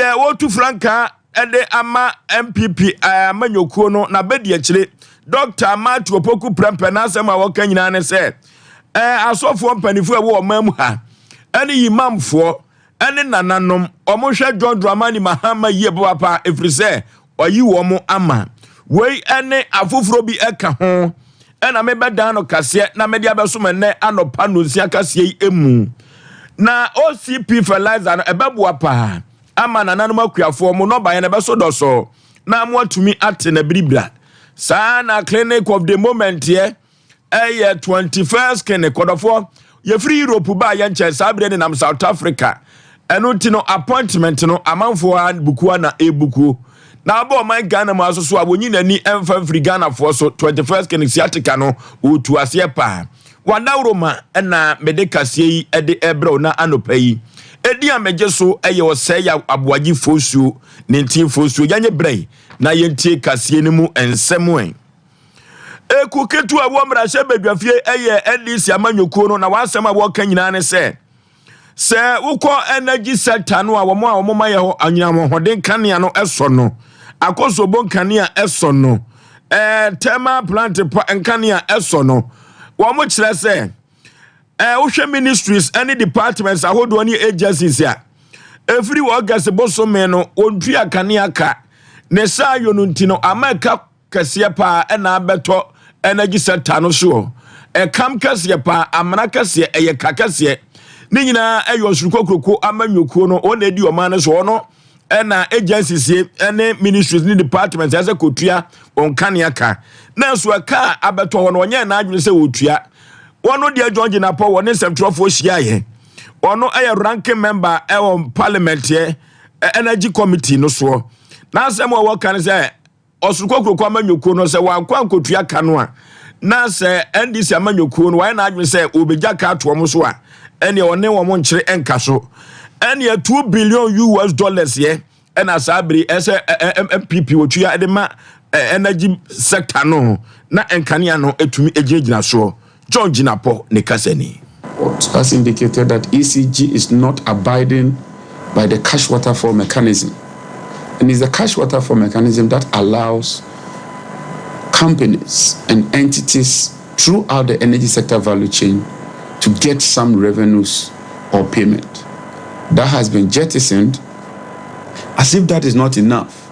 Deɛ wɔtu frankaa de ama NPP amanyɔkuo no n'abɛdi akyire, Dr. Matthew Opoku Prempeh, n'asɛm a wɔka nyinaa ne sɛ asɔfoɔ mpanimfoɔ a ɛwɔ ɔman mu ha ɛne imamfoɔ ɛne nananom, wɔhwɛ John Dramani Mahama yie papaapa, ɛfiri sɛ ɔyi wɔn ama. Wei ɛne afoforɔ bi ɛka ho ɛna mebɛdan no kaseɛ na mede abɛsom ɛnɛ anɔpa nonsia kaseɛ yi mu. Na OCP fertilizer no ɛbɛboa paa ama nananom akuafoɔ mo nɔbaeɛ no ɛbɛso dɔsɔ na mo atumi ate na biribira saa. Na clinic of the moment yɛ ɛyɛ 21st Clinic. Kɔdɔfoɔ, yɛfiri Europe baa yɛn nkyɛn saa berɛ nenam South Africa, ɛno nti no appointment no amanfoɔ a bukua na ebukuo na abɔ ɔman Ghana mu aso so a wɔnyi n'ani ɛmfa mfiri Ghanafoɔ so. 21st Clinic sciatica no wɔtu aseɛ paa. Wadawuroma ɛna mede kaseɛ yi ɛde ɛbrɛw na anɔpa yi edi a megye so ɛyɛ ɔsɛe yɛ aboagye fosuo ne ntin fosuo. Yɛnyɛ brɛ na yɛntie kaseɛ no mu nsɛm. Ɛ eku ketewa wɔ mmarahyɛ badwafie ɛyɛ NDC amanyɔkuo no, na wɔasɛm a wɔka nyinaa ne sɛ wokɔ energy sector no a, wɔn a wɔn ma yɛ hɔ anyinam kanea no ɛsɔ no, Akosombo nkanea ɛsɔ no, thermal plant pa nkanea ɛsɔ no. Wɔn kyerɛ sɛ wohwɛ ministries ɛne departments ahodoɔ ne agencies a efiri wɔ August bosome no wɔntua kanea ka ne saa yɔ no, nti no ama ɛka kɛseɛ paa ɛna abɛtɔ energy sector no soɔ. Ɛkam kɛseɛ paa, amena kɛseɛ, ɛyɛ ka kɛseɛ. Ne nyinaa ɛyɛ ɔsoro kokuroko amanyɔkuo no wɔn na edi ɔman no so. Ɔno ɛna agencies ɛne ministries ne departments ɛsɛ kotua wɔn kanea ka, nanso ɛka a abɛtɔ hɔ no ɔnyɛ n'adwene sɛ wɔtua. Wɔn deɛ, John Jinapor wɔ ne nsɛmtwerɛfoɔ hyiaeɛ. Ɔno ɛyɛ ranking member ɛwɔ parliament yɛ energy committee no soɔ. N'asɛm a wɔka no sɛ ɔsoro kokuroko amanyɔkuo no sɛ wankɔ ankotua ka no a, na sɛ NDC amanyɔkuo no wɔayɛ n'adwene sɛ wɔbɛgya ka ato wɔn so a, ɛneɛ ɔne wɔn nkyere nka so. Ɛneɛ US$2 billion yɛ ɛna saa bere ɛsɛ NPP wɔtua de ma energy sector no na nkanea no etumi egyinagyina soɔ. John Jinapor ne kasani. Has indicated that ECG is not abiding by the cash waterfall mechanism. And it's the cash waterfall mechanism that allows companies and entities throughout the energy sector value chain to get some revenues or payment. That has been jettisoned. As if that is not enough,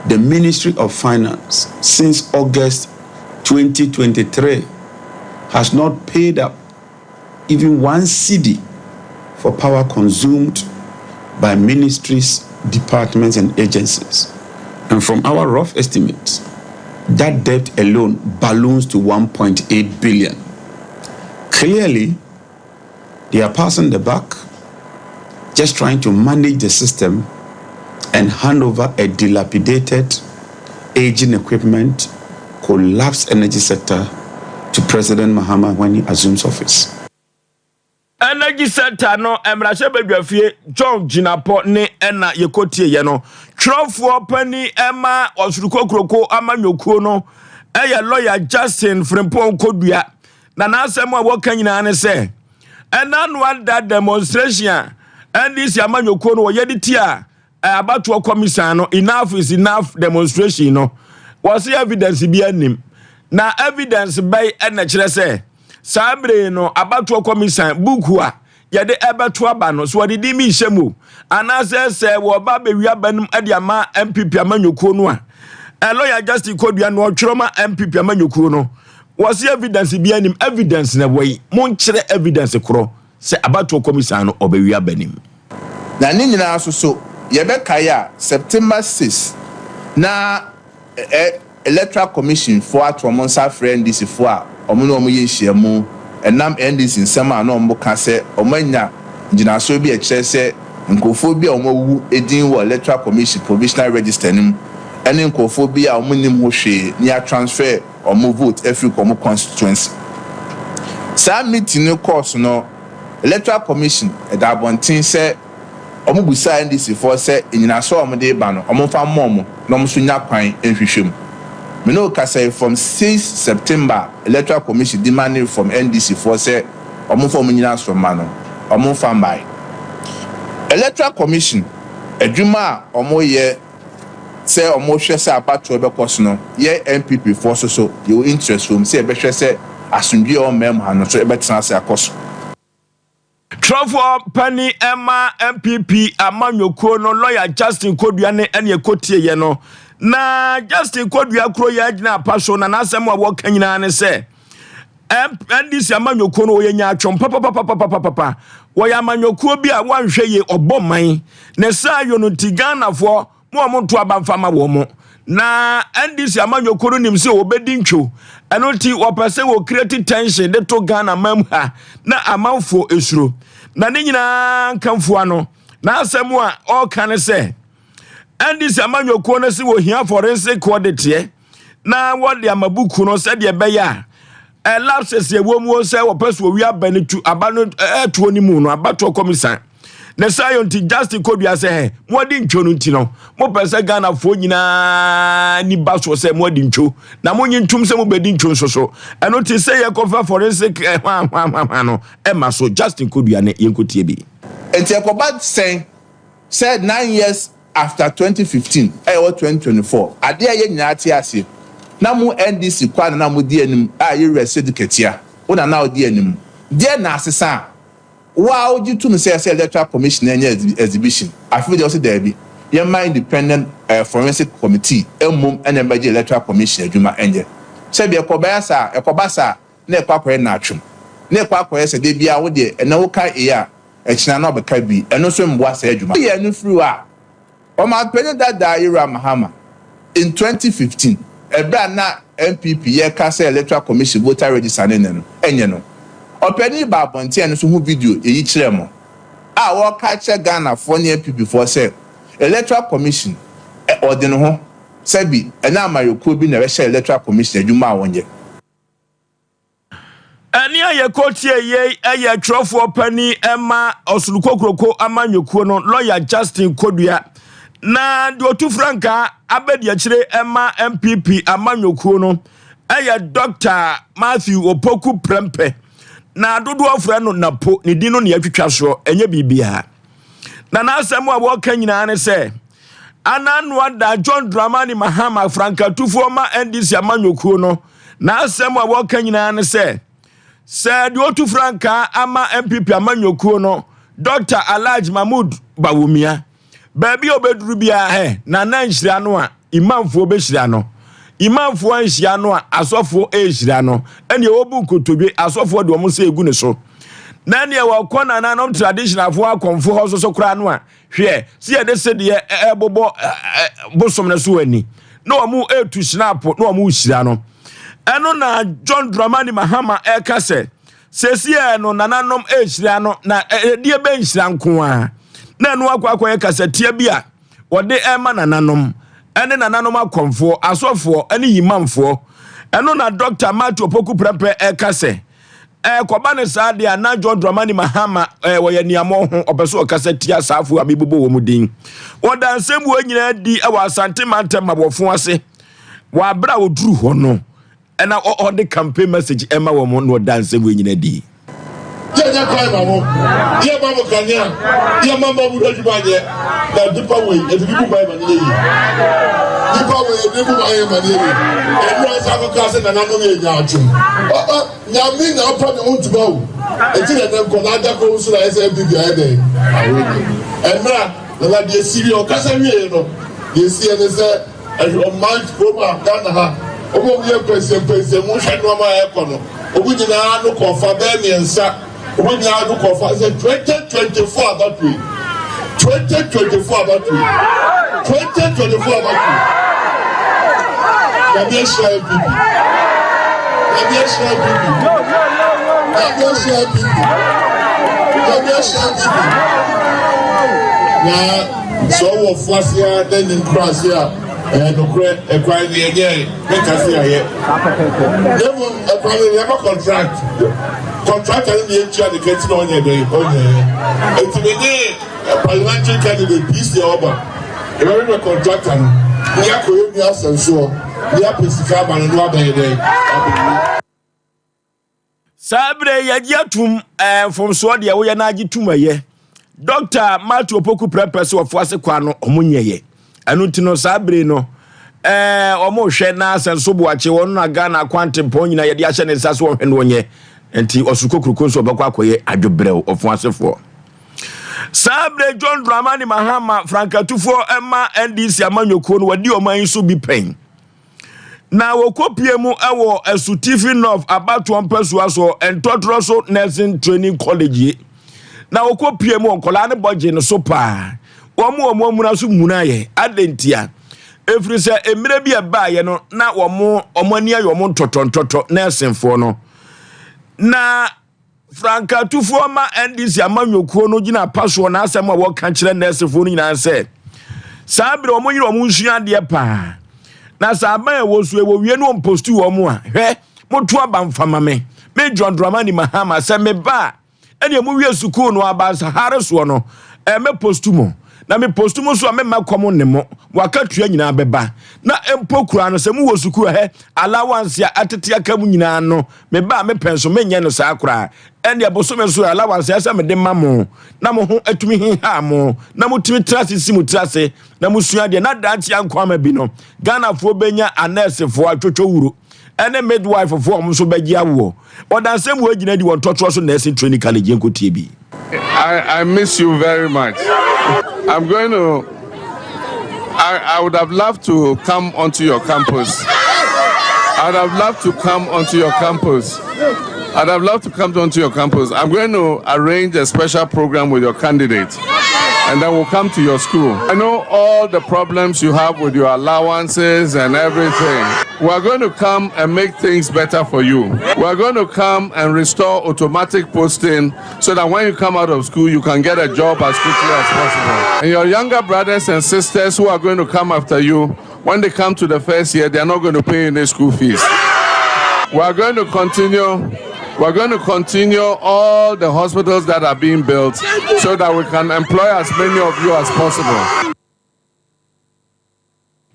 the Ministry of Finance, since August 2023, has not paid up even 1 cedi for power consumed by ministries, departments, and agencies. And from our rough estimates, that debt alone balloons to 1.8 billion. Clearly, they are passing the buck, just trying to manage the system and hand over a dilapidated, aging equipment, collapsed energy sector to President Mahama when he assumes office. Energy sector no, mmarahyɛ badwafie, John Jinapor ne ɛna yɛkɔtie yɛ no. Twerɛfoɔ pani ɛma ɔsoro kokuroko amanyɔkuo no ɛyɛ lawyer Justin Frimpong Kodua, na n'asɛm a wɔka nyinaa ne sɛ ɛna no ada demonstration a NDC amanyɔkuo no wɔyɛ de ti a abatoɔ commission no, enough is enough demonstration no, wɔsi evidence bi anim. Na evidence bɛyi ɛna kyerɛ sɛ saa bere no abatoɔ commission buku a yɛde ɛbɛto aba no so wɔde di mi nhyɛ mu, anaasɛ sɛ wɔba abɛwi aba no de ama NPP amanyɔkuo no a, lawyer Justin Kodua no ɔtwerɛ ma NPP amanyɔkuo no, wɔsi evidence bi anim. Evidence na wɔyi monkyerɛ evidence korɔ sɛ abatoɔ commission no ɔbɛwi aba nim. Na ne nyinaa nso so yɛbɛkae a, September 6 na Electoral Commission foɔ ato wɔn nsa afrɛ NDC foɔ a wɔn ne wɔn yɛ nhyiamu, ɛnam NDC nsɛm a na wɔn ka sɛ wɔn anya gyinasoɔ bi a ɛkyerɛ sɛ nkurɔfoɔ bi a wɔn awu edin wɔ Electoral Commission provisional register no mu, ɛne nkurɔfoɔ bi a wɔn nim ho hwee ne atransfer wɔn vote afiri wɔn constituency. Saa meeting no kɔɔso no, Electoral Commission ɛda abɔnten sɛ wɔn busa NDC foɔ sɛ nnyinasoɔ a wɔde ba no, wɔn mfa mmɔ wɔn na wɔn nso nya kwan nhwehwɛ mu. Mene okasa yi, from 6 September, Electoral Commission demanding from NDC foɔ sɛ wɔn mfa wɔn nyinasoɔ ma no, wɔn mfa mbae. Electoral Commission Adwuma a wɔyɛ sɛ wɔhwɛ sɛ abatoɔ bɛkɔ so no, yɛ NPP foɔ nso so yɛwɔ interest wɔ mu sɛ yɛbɛhwɛ sɛ asomdwoeɛ a ɛwɔ ɔman mu ha no nso ɛbɛtena ase akɔ so. Twerɛfoɔ panin ma NPP amanyɔkuo no lɔya Justin Kodua ne ɛne ɛkɔtieeɛ no. Na Justin Kodua kuro yɛ agyina apa so na n'asɛm a wɔka nyinaa ne sɛ NDC amanyɔkuo no wɔyɛ nyaatwom papapapapapapa. Wɔyɛ amanyɔkuo bi a wɔanhwɛ yie ɔbɔ man. Ne saa yɔ no nti Ghanafoɔ Mo a monto aba mfa ma wɔn mo. Na NDC amanyɔkuo no nim sɛ wɔbɛdi ntwo. Ɛno nti wɔpɛ sɛ wɔ create tension de to Ghana man mu ha na amanfoɔ esuro. Na ne nyinaa nkamfua no, n'asɛm a ɔreka ne sɛ NDC amanyɔkuo no se wɔhia forensic audit na wɔde ama buku no sɛdeɛ ɛbɛyɛ a lapses ɛwɔ mu sɛ wɔpɛ so wɔwi aba no tu aba no ɛtoɔ no mu no abatoɔ kɔmisa ne saa yɛ nti Justin Kodua sɛ hɛ moadi ntwo no nti no mopɛ sɛ Ghanafoɔ nyinaa ni ba soɔ sɛ moadi ntwo na monye ntom sɛ mobɛdi ntwo nso so ɛno te sɛ yɛkɔfa forensic hwahwahwahwa no ɛma so Justin Kodua ne yɛnkɔtie bi. Nti ɛkɔba sɛn sɛ 9 years after 2015 a yɛwɔ 2024, adeɛ a yɛn nyinaa te aseɛ na mo NDC kɔ a na na mo di anim a yɛwura Sedi Ketia wo na na ɔdi anim deɛ na asesa a wo a wogye tum sɛ ɛsɛ Electoral Commission ɛnyɛ exhibition? Afei deɛ ɔsɛ daabi, yɛma independent forensic committee mmom ɛna ɛbɛgye Electoral Commission adwuma ɛnyɛ sɛbi ɛkɔbɛyɛ saa ɛkɔba saa na ɛkɔ akɔyɛ naatwom na ɛkɔ akɔyɛ sɛ de bia wo deɛ ɛna woka e a ɛkyina na ɔbɛka bi. Ɛno nso mboa saa adwuma yɛ no firi hɔ a ɔmanpanyin dada Yewura Mahama in 2015, ɛberɛ a na NPP yɛka sɛ Electoral Commission voter register ne ne no ɛnyɛ no, ɔpanin ba abɔnten no nso ho video yɛyi kyerɛ mo a wɔka kyerɛ Ghanafoɔ ne NPP foɔ sɛ Electoral Commission ɛ ɔde ne ho sɛbi ɛna amayɔkuo bi na ɛbɛhyɛ Electoral Commission adwuma a wɔnyɛ. Ɛne a yɛkɔtie yei yɛ twerɛfoɔ panin ma Ɔsoro Kokuroko amanyɔkuo no, lɔya Justin Kodua. Na deɛ ɔtu frankaa abɛdi akyire ma NPP amanyɔkuo no yɛ Dr. Matthew Opoku Prempeh. Na dodoɔ frɛ no Napo, ne din no ne yɛatwitwa soɔ, ɛnyɛ biribiara. Na n'asɛm a wɔka nyinaa ne sɛ, Ananoa da John Dramani Mahama frankatufoɔ ma NDC amanyɔkuo no, n'asɛm a wɔka nyinaa ne sɛ, sɛ deɛ ɔtu frankaa ama NPP amanyɔkuo no, Dr. Alhaji Mahmood Bawumia, baabi a ɔbɛduru biara hɛ, Nana nhyira no a, imamfoɔ bɛhyira no. Imamfoɔ anhyia no a, asɔfoɔ ɛrehyira no. Ɛneɛ wɔbu nkotodwe, asɔfoɔ de wɔn nsa egu ne so. Na ɛneɛ wɔkɔ nananom traditionalfoɔ akɔmfo hɔ soso koraa no a, hwɛ sɛ yɛde sedeɛ ɛbobɔ bosom no so ani na wɔn ɛretu hyinapo na wɔn rehyira no. Ɛno na John Dramani Mahama ɛreka sɛ sɛsiɛ no nananom ɛrehyira no na ɛdeɛ bɛnhyira nko ara na ɛno akɔ akɔyɛ kasatia bi a wɔde ɛma nananom ɛne nananom akɔmfoɔ, asɔfoɔ ɛne yimamfoɔ. Ɛno na Dr. Matthew Opoku Prempeh ɛka sɛ ɛkɔba ne saa deɛ a na John Dramani Mahama wɔyɛ nneɛma ho ɔpɛ so ɔkasa tia saafoɔ a mebobɔ wɔn din. Wɔda nsɛm wɔ nyinaa di wɔ Asante mantam mabɔfo ase wɔ abere a wɔduru hɔ no ɛna ɔde campaign message ɛma wɔn na ɔda nsɛm wɔ nyinaa di. Yɛnyɛ kwan ma mo, yɛma mo kanea, yɛma mo abudu adwuma nyɛ, na nipa wei yɛde ne bu man ma ne yɛ yie. Nipa wei yɛde ne bu man yɛ ma ne yɛ yie. Ɛnu ansa akɔka sɛ nananom yɛ nyaatwom. Ɔba Nyame na apa ne ho ntoma o. Eti na ɛnɛ nkɔla ada kɔn so na ayɛ sɛ NPP ayɛ dɛn awe ne. Ɛnra nana deɛ si wie ɔkasa wie no deɛ si yɛ ne sɛ ɛhwɛ ɔman kurom a Ghana ha wɔn a wɔyɛ mpɛnsɛmpɛnsɛm mu hwɛ nneɛma a ɛkɔ no wɔn nyinaa no kɔfa bɛyɛ mmiɛnsa wɔn nyinaa no kɔfa sɛ 2024 abatoɔ yi, 2024 abatoɔ yi, 2024 abatoɔ yi. Nyame ahyira NPP. Nyame ahyira NPP. Nyame ahyira NPP. Nyame ahyira NPP. Na sɛ ɔwɔ foase a na nim kura ase a ɛyɛ nokorɛ ɛkwan ne ɛnyɛ menka se ayɛ. Na mmom ɛkwan no yɛma contract. Contractor no ne yɛntua ne ka nti na ɔnyɛ dɛn ɔnyɛ. Enti me ne parliamentary candidate PC a ɔba yɛbɛhwehwɛ contractor no ne yɛakɔyɛ nua asɛnsoɔ ne yɛapɛ sika ama no na wabɛyɛ dɛn abɛwie. Saa berɛ yi yɛgye atum ɛɛ mfomsoɔ deɛ woyɛ no agye tum ɛyɛ. Dɔkta Matthew Opoku Prempeh sɛ wɔfo ase kwa no wɔn nyɛyɛ. Ɛno nti no saa bere no ɛɛ wɔn rehwɛ na sɛ nso boakye wɔn na Ghana akwantempɔn nyinaa yɛde ahyɛ ne nsa so wɔhwɛ no wɔnyɛ. Nti ɔsoro kokuroko nso ɔbɛkɔ akɔyɛ adwobrɛw ɔfo asefoɔ. Saa bere John Dramani Mahama frankatufoɔ ɛma NDC amanyɔkuo no wɔadi ɔman yi so bi pɛn. Na wɔkɔpie mu wɔ Asutifi North abatoɔ mpasua soɔ Ntɔtorɔ so Nursing Training College yi. Na wɔkɔpie mu nkɔlaa no bɔ gye no so paa. Wɔn wɔn amuna so munaeɛ. Adɛn ntia? Ɛfiri sɛ mmerɛ bi a ɛbaeɛ no na wɔn wɔn ani ayɛ wɔn ntɔtɔntɔtɔ nɛɛsenfoɔ no. Na Frankatufoɔ ma NDC amanyɔkuo no gyina apa soɔ n'asɛm a wɔka kyerɛ nɛɛsefoɔ no nyinaa sɛ saa berɛ wɔn nyere wɔn nsua adeɛ paa na sɛ aban a ɛwɔ so ɛwɔ wie no wɔn postu wɔn a hwɛ moto aba mfama me me John Dramani Mahama sɛ me ba a ɛne mo wie sukuu no aba sahare soɔ no ɛmɛ postu mo na me postu mo so a mɛma kɔm ne mo mo akatua nyinaa bɛba na mpo kura no sɛ mowɔ sukuu hɛ allowance a atete aka mu nyinaa no Me ba a mepɛ nso, menyɛ no saa koraa. Ɛnneɛ bosome so allowance a ɛsɛ sɛ mede ma mo na mo ho atumi heha mo na motumi tena ase si mo tiri ase na mosua adeɛ na daakye anko ama bi no, Ghanafoɔ bɛnya anɛɛsefoɔ atwotwowuro ɛne midwifefoɔ a wɔn nso bɛgye awoɔ. Ɔdansɛm wei gyina di wɔ ntɔtoɔ so Nursing Training College. Yɛnkɔtie bi. I, I miss you very much. I'm going to I, I would have loved to come onto your campus. I would have loved to come onto your campus. I'd have loved to come onto your campus. I'm going to arrange a special program with your candidate, and then we'll come to your school. I know all the problems you have with your allowances and everything. We're going to come and make things better for you. We're going to come and restore automatic posting so that when you come out of school, you can get a job as quickly as possible. And your younger brothers and sisters who are going to come after you, when they come to the first year, they are not going to pay any school fees. We are going to continue. We're going to continue all the hospitals that are being built so that we can employ as many of you as possible.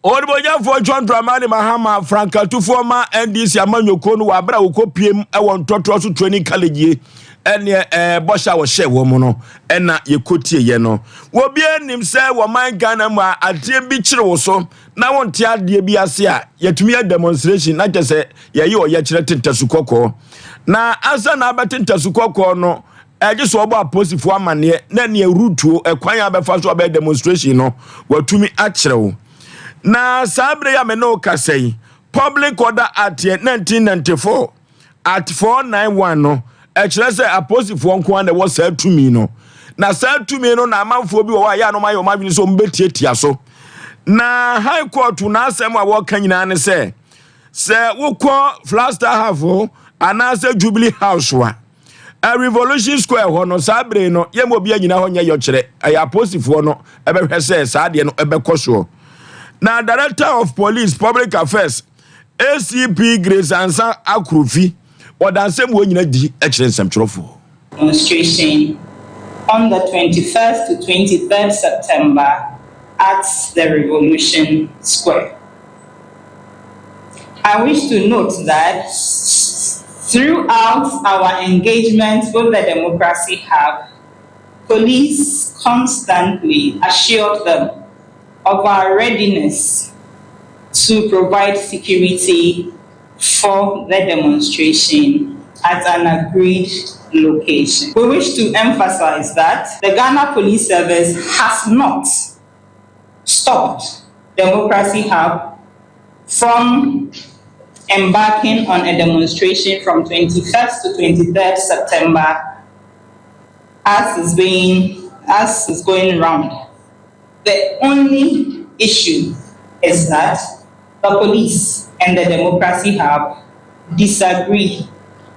Ɔdebɔneyɛfoɔ John Dramani Mahama frankatufoɔ ma NDC amanyɔkuo no wɔ abere a wɔkɔpiem wɔ ntɔtorɔ so training college yi ɛneɛ ɛɛ bɔhyɛ a wɔhyɛ wɔn mu no ɛna yɛkɔtieɛ no. Wɔbiara nim sɛ wɔman Ghana mu a adeɛ bi kyere wo so na wonte adeɛ bi ase a yɛtumi yɛ demonstration na kyɛ sɛ yɛyɛ ɔyɛkyerɛ te ntasu kɔkɔɔ na ansa na abɛte ntasu kɔkɔɔ no Ɛgye sɛ ɔbɔ apolisifoɔ amanneɛ na nea rutuo ɛkwan a bɛfa so abɛyɛ demonstration no watumi akyerɛ wo. Na saa berɛ yi a me ne wo kasa yi, Public Order Act yɛ 1994 Act 491 no ɛkyerɛ sɛ apolisifoɔ nko ara na ɛwɔ saa tumi no. Na saa tumi no na amanfoɔ bi wɔ hɔ a yɛ a na wɔayɛ wɔn adwene sɛ wɔbɛtiatia so. Na High Court n'asɛm a wɔka nyinaa ne sɛ sɛ wokɔ Flagstaff anaasɛ Jubilee House a Revolution Square hɔ no, saa bere no, yɛma obi anyina hɔ nyɛ yɔkyerɛ. Ɛyɛ apolisifoɔ no ɛbɛhwɛ sɛ saa adeɛ no ɛbɛkɔ soɔ. Na Director of Police Public Affairs, ACP Grace Ansah Akrofi, ɔda nsɛm wɔ nyina di kyerɛ nsɛmtwerɛfoɔ. Demonstration on the 21st to 23rd September at the Revolution Square. I wish to note that throughout our engagement with the Democracy Hub, police constantly assured them of our readiness to provide security for the demonstration at an agreed location. We wish to emphasize that the Ghana Police Service has not stopped Democracy Hub from embarking on a demonstration from 21st to 23rd September as is being as is going round. The only issue is that the police and the Democracy Hub disagree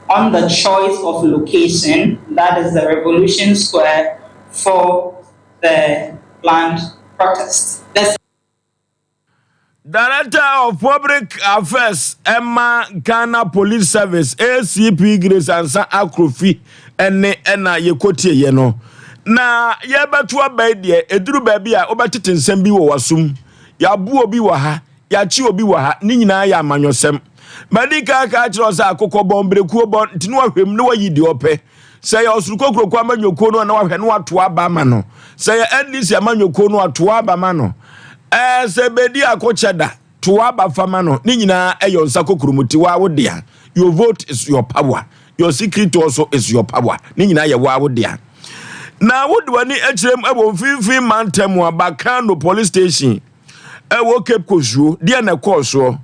on the choice of location, that is the Revolution Square, for the planned protest. The Director of Public Affairs ɛma Ghana Police Service ACP Grace Ansah Akrofi ɛne ɛna yɛkɔtieɛ no. Na yɛbɛto aba yi deɛ ɛduru baabi a wobɛtete nsɛm bi wɔ w'asom. Yɛabo obi wɔ ha, yɛakye obi wɔ ha, ne nyinaa yɛ amanyɔsɛm. Madi kan aka akyerɛ wo sɛ akokɔ bɔn, berekuo bɔn, nti ne wahwɛ mu na wayi deɛ ɔpɛ. Sɛ yɛ Ɔsoro Kokuroko amanyɔkuo no a na wahwɛ na wato aba ama no. Sɛ yɛ NDC amanyɔkuo no a to aba ma no. Ɛɛ sɛ bɛdi akokyɛ da to aba fa ma no. Ne nyinaa ɛyɛ nsa kokuromoti waa wo dea. Your vote is your power. Your secret also is your power. Ne nyinaa yɛ waa wo dea. Na wode w'ani akyerɛ mu ɛwɔ mfimfini mantam a Bakano police station ɛwɔ Cape Coast deɛ na ɛkɔɔ soɔ.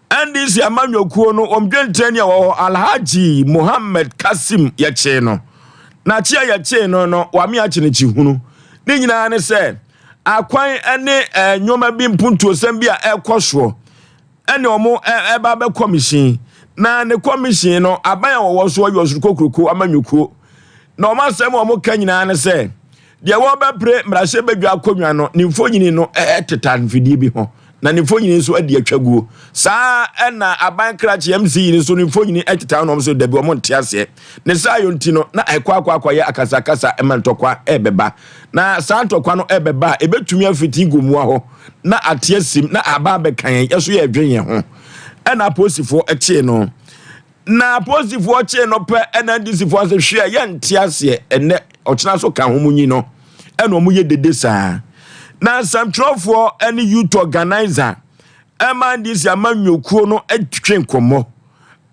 NDC amanyɔkuo no wɔn dwentrani a wɔwɔ Alhaji Mohammed Kasim yɛkyee no. Na kye a yɛkyee no no wame akye no kyi hunu. Ne nyinaa ne sɛ akwan ne eh, nneɛma bi mpuntuosɛm bi a ɛrekɔ soɔ ɛne wɔn ɛba bɛ kɔmihyin na ne kɔmihyin no aban a wɔwɔ soɔ yɛ ɔsoro kokuroko amanyɔkuo na wɔn asɛm a wɔka nyinaa ne sɛ Deɛ wɔrebɛpere mmarahyɛbadwa akonnwa no, ne mfonini no teta mfidie bi ho, na ne mfonini nso adi atwa guo. Saa ara na aban krakye MC yi nso ne mfonini teta ho na wɔn nso dabi wɔn nte aseɛ. Ne saa yɔ nti no, na ɛkɔ akɔ akɔyɛ akasakasa ma ntɔkwa ɛrebɛba. Na saa ntɔkwa no ɛrebɛba a, ɛbɛtumi afiti Gomoa hɔ na ate asim na aba abɛka yɛn, yɛso yɛredwen yɛn ho. Ɛna apolisifoɔ kyee no. Na apolisifoɔ kyee no pɛ ɛna NDCfoɔ ase hwɛ yɛnte aseɛ ɛnɛ ɔkyena so ka ho mu nyi no ɛna wɔn yɛ dede saa na nsɛmtwerɛfoɔ ɛne youth organizer ɛma NDC ama nnwokuo no ɛtwe nkɔmmɔ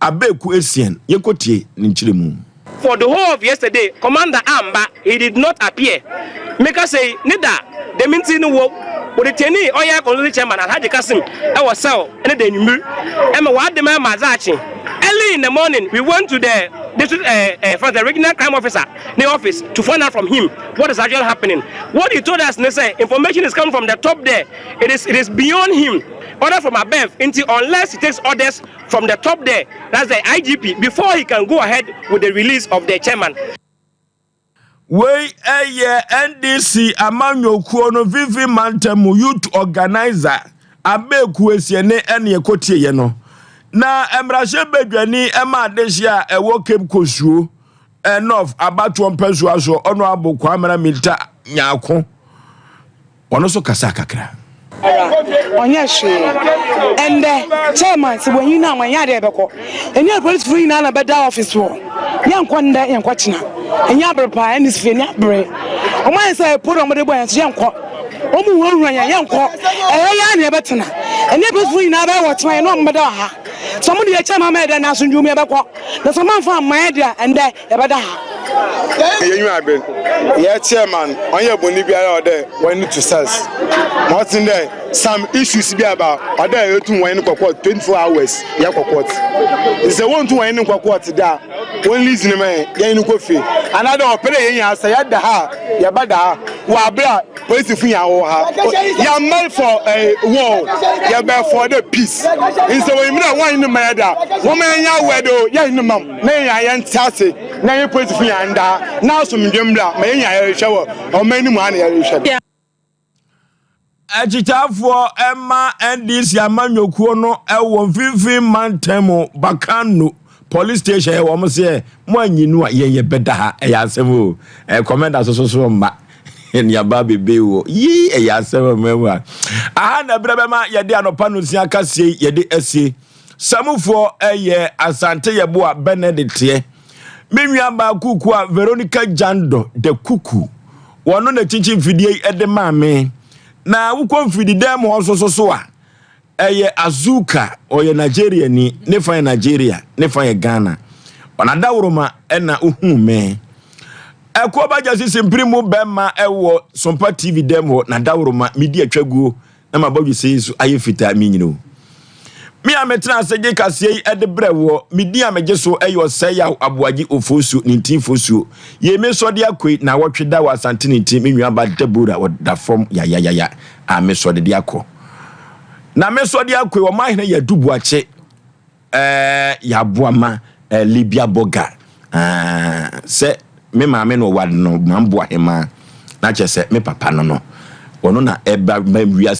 Abeku Essien yɛnkɔtie ne nkyerɛmu. For the whole of yesterday, Commander ammba, he did not appear. Meka sei, ne da dɛm ntsi no wɔ wɔdetaining ɔyɛ constituency chairman Alhaji Kassim wɔ cell ne da ewimbir ma wɔade me ama adze akye. Early in the morning, we went to the district eh, eh, for the regional crime officer ne office to find out from him what is actually happening. What he told us ne sɛ information is coming from the top there, it is, it is beyond him, order from above, nti unless he takes orders from the top there, that's the IGP, before he can go ahead with the release of the chairman. Wei yɛ NDC amanyɔkuo no Mfimfini Mantam mu Youth Organiser Abeku Esiene ɛne ɛkɔtieɛ no. Na mmarahyɛbadwani ma adehyeɛ a ɛwɔ Cape Coast North abatoɔ mpɛsoa soɔ Honourable Kwamena Minta Nyarko Ɔno nso kasaa kakra. Ara, ɔnyɛ hwee. Ɛndɛ, chairman, sɛ wanyi no a, wanyɛ adeɛ a yɛbɛkɔ. Ɛnyɛ apolisifo nyinaa na bɛda office hɔ. Yɛnkɔ ndɛ, yɛnkɔ kyena. Ɛnyɛ abere paa, NDC fo yɛnni abere. Wɔn ayɛ sɛ ɛpo na wɔde bɔ yɛn so, yɛnkɔ. Wɔn huahua yɛn, yɛnkɔ. Ɛha yi ara na yɛbɛtena. Ɛnyɛ apolisifo nyinaa bɛyɛ wɔ kyena, yɛne wɔn bɛda wɔ ha. Sɛ wɔde yɛn chairman ma yɛ dɛ, na asomdwoe mu yɛbɛkɔ. Na sɛ wɔamfa amma yɛn de a, ɛndɛ, Yɛbɛda ha. Yenyiwa aber, yɛ chairman ɔnnyɛ bɔn biara a ɔwɔ dɛ wɔnye no to cells. Ma ɔtse nye dɛ some issues bi aba a ɔwɔ dɛ yetum wɔnye no kɔ court 24 hours yɛkɔ court. Ntsi sɛ wonntum wɔnye no nnkɔ court dze a, wɔn release no ma hɛn yɛnye no nkɔ fie. Anaadɛ ɔpɛ dɛ hɛn nyinaa sɛ yɛda ha a yɛbɛda ha wɔ aber a polisifo nyinaa wɔwɔ ha. Yɛammba for war o, yɛbaa for dɛ peace. Ntsi sɛ wonyim dɛ wɔnye no mma yɛda a, wɔmma yɛnyɛ aware dɛ o yɛnye no mma mu. Na yɛn nyinaa yɛnte ase na yɛn polisifo nyinaa nda ha na asomdwe mmra ma yɛn nyinaa yɛrehwɛ wɔ ɔman no mu ha na yɛrehwɛ no. Akyitaafoɔ ma NDC amanyɔkuo no wɔ mfimfini mantam mu Bakano police station yɛ wɔn seɛ mo anyi no a yɛn yɛ bɛda ha ɛyɛ asɛm o ɛ kɔmɛnda soso so mma nneɛma bebe wɔ yii ɛyɛ asɛm ɔmo mu a aha na ɛbrɛ bɛma yɛde anɔpa no nsia kasie yɛde asie. Samufoɔ yɛ Asante Yeboah Benedicteɛ. Me nuabaa kuku a Veronica Jando the Kuku. Wɔno na kyinkyin mfidie yi de maa me. Na wokɔ mfidi dan mu hɔ nso so so a, ɛyɛ Azuka, ɔyɛ Nigeria ni, ne fa yɛ Nigeria, ne fa yɛ Ghana. Ɔna dawuroma ɛna ohuu me. Ɛkɔ ba gyasi simpiri mu bɛma ɛwɔ Sompa TV dɛm hɔ na dawuroma medi atwaguo na m'abɔdwesɛ yi so ayɛ fitaa menyini o. Me a metena ase gye kaseɛ yi de brɛ woɔ, me din a megye so yɛ Ɔsɛeyaw Aboagye Ofosuo Nintin Fosuo. Yei me sɔde akoi naawɔtwe da wɔ Asante Nintin, me nuaba Deborah ɔda fam yayayaya a me sɔde de akɔ. Na me sɔde akoi ɔmanhene yɛ Adu Boakye. Ɛɛ yɛaboa ma ɛɛ Libya bɔga ɛɛ sɛ me maame na ɔware no mamboa hemaa na kyerɛ sɛ me papa no no ɔno na ɛba ma wiase.